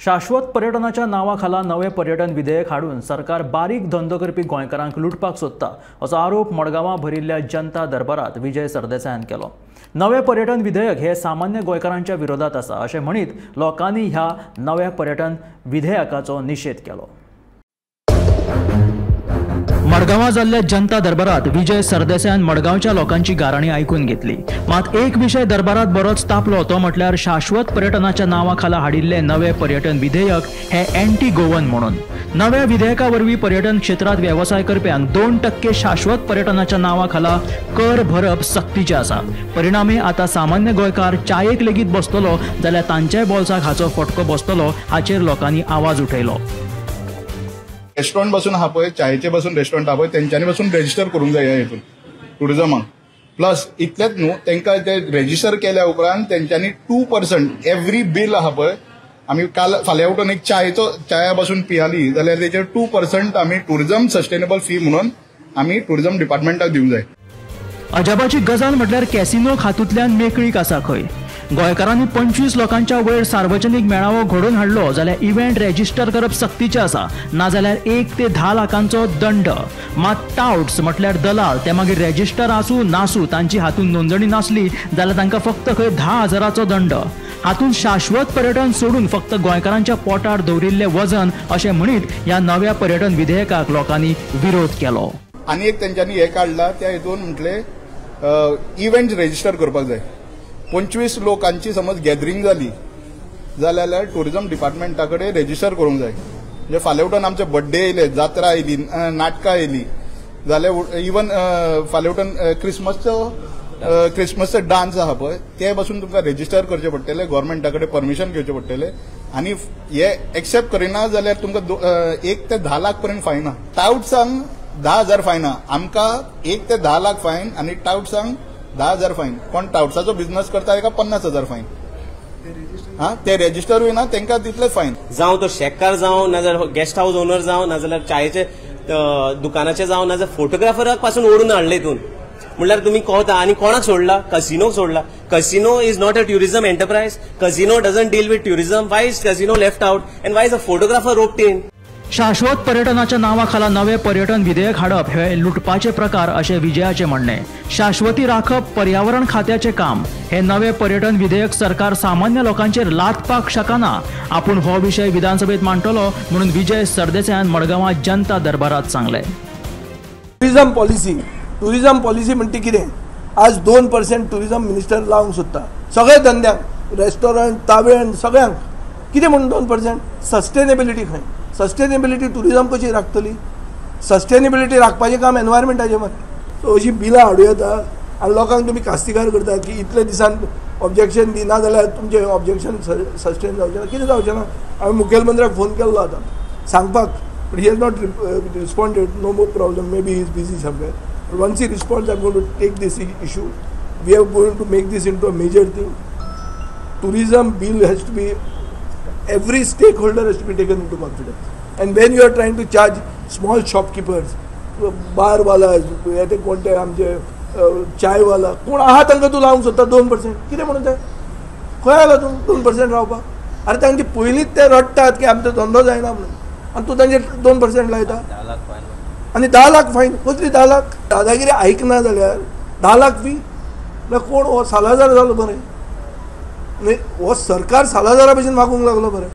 शाश्वत पर्यटनाच्या नांवाखाला नवे पर्यटन विधेयक हाडून सरकार बारीक धंदो करपी गोंयकारांक लुटपाक सोदता असो आरोप मडगांवां भरिल्ल्या जनता दरबारात विजय सरदेसायान केलो। नवे पर्यटन विधेयक हे सामान्य गोंयकारांच्या विरोधात आसा अशें म्हणीत लोकांनी ह्या नव्या पर्यटन विधेयकाचो निशेध केलो। मडगांवां जाल्ल्या जनता दरबारात विजय सरदेसायान मडगांवच्या लोकांची गाराणी आयकून घेतली। मात एक विशय दरबारात बरोच तापलो तो म्हटल्यार शाश्वत पर्यटनाच्या नांवाखाला हाडिल्ले नवे पर्यटन विधेयक हे एंटी गोवन म्हणून। नव्या विधेयका वरवीं पर्यटन क्षेत्रांत वेवसाय करप्यांक 2% शाश्वत पर्यटनाच्या नांवाखाला कर भरप सक्तीचें आसा। परिणामी आतां सामान्य गोंयकार चायेक लेगीत बसतलो जाल्यार तांच्याय बोल्साक हाचो फटको बसतलो हाचेर लोकांनी आवाज उठयलो। रेस्टॉरंट बसून आहा पळय, चायेचे बसून रेस्टॉरंट आहा पळय, तेंच्यांनी बसून रेजिस्टर करूंक जाय ह्या हितून टुरिजमाक। प्लस इतलेंच न्हू, तांकां ते रेजिस्टर केल्या उपरांत तेंच्यांनी 2% एवरी बील आहा पळय, आमी काल फाल्यां उठून एक चायेचो चाया बसून पियाली जाल्यार तेचेर 2% आमी टुरिजम सस्टेनेबल फी म्हणून आमी टुरिजम डिपार्टमेंटाक दिवंक जाय। अजापाची गजाल म्हटल्यार कॅसिनो हातूंतल्यान मेकळीक आसा खंय। गोंयकारांनी 25 लोकांच्या वयर सार्वजनीक मेळावो घडोवन हाडलो जाल्यार इव्हेंट रेजिस्टर करप सक्तीचें आसा, नाजाल्यार 1 ते 10 लाखांचो दंड। मात टाउट्स म्हटल्यार दलाल ते मागीर रेजिस्टर आसूं नासूं तांची हातूंत नोंदणी नासली जाल्यार तांकां फक्त खंय 10,000चो दंड। हातूंत शाश्वत पर्यटन सोडून फक्त गोंयकारांच्या पोटार दवरिल्लें वजन अशें म्हणीत ह्या नव्या पर्यटन विधेयकाक लोकांनी विरोध केलो। आनी एक तेंच्यांनी हें काडलां त्या हितून म्हटलें इव्हेंट रेजिस्टर करपाक जाय। 25 लोकांची समज गॅदरींग जाली जाल्यार टुरिजम डिपार्टमेंटा कडेन रेजिस्टर करूंक जाय। म्हणजे फाल्यां उठून आमचे बड्डे येयले, जात्रा आयली, नाटकां आयली जाल्यार इवन फाल्यां उठून क्रिसमसचो डान्स आहा पळय ते बसून तुमकां रेजिस्टर करचे पडटले, गव्हर्मेंटा कडेन परमिशन घेवचें पडटलें आनी हे एक्सेप्ट करिना जाल्यार तुमकां 1 ते 10 लाख पर्यंत फायन आहा। टाउट्सांक 10,000 फायन आहा, आमकां 1 ते 10 लाख फायन आनी टाउट्सांक 10,000 फायन। कोण टाउट्साचो बिझनस करता ताका 50,000 फायन। हा ते रेजिस्टर होयना तांकां तितले फायन। जावं तो शेतकार जावं, नाजाल्यार गेस्ट हावस ओनर जावं, नाजाल्यार चायेचे दुकानाचे जावं, नाजाल्यार फोटोग्राफराक पासून ओडून हाडले हितून। म्हणल्यार तुमी कोता आनी कोणाक सोडला? कसिनोक सोडला। Casino is not a tourism enterprise. Casino doesn't deal with tourism. Why is casino left out and why is a photographer roped in? शाश्वत पर्यटनाच्या नांवाखाला नवे पर्यटन विधेयक हाडप हे लुटपाचे प्रकार अशें विजयाचें म्हणणें। शाश्वती राखप पर्यावरण खात्याचें काम। हे नवे पर्यटन विधेयक सरकार सामान्य लोकांचेर लादपाक शकना। आपूण हो विशय विधानसभेत मांडटलो म्हणून विजय सरदेसायान मडगांवां जनता दरबारात सांगलें। टुरिजम पॉलिसी म्हणटी कितें? आज 2% टुरिजम मिनिस्टर लावंक सोदता सगळ्या धंद्यांक, रेस्टॉरंट, तावेण सगळ्यांक। कितें म्हणून 2%? सस्टेनेबिलिटी खंय? सस्टेनेबिलिटी टुरिजम कशी राखतली? सस्टेनेबिलिटी राखपाचें काम एनवायरमेंटाचें मरे। सो अशीं बिलां हाडूं येता आनी लोकांक तुमी कास्तिगार करतात की इतले दिसान ऑब्जेक्शन दिना जाल्यार तुमचें ऑब्जेक्शन सस्टेन जावचें ना। कितें जावचें ना? हांवें मुखेलमंत्र्याक फोन केल्लो आतां सांगपाक, but he has not responded. No more problem, maybe he is busy somewhere. Once he responds, I am going to take this issue. We are going to make this into a major thing. Tourism bill has to be, every stakeholder has to be taken into confidence. And when you are trying to charge small shopkeepers, bar वाला, ते कोणते आमचे चाय वाला कोण आहा तांकां तूं लावंक सोदता 2%? कितें म्हणून ते खंय आयला तूं 2% रावपाक? आरे तांचे पयलींच ते रडटात की आमचो धंदो जायना म्हणून, आनी तूं तांचेर 2% लायता आनी 10 लाख फायन। कसली 10 लाख? दादागिरी आयकना जाल्यार 10 लाख फी? कोण हो सालाजार जालो बरें, हो सरकार सालाजारा भशेन वागूंक लागलो बरें।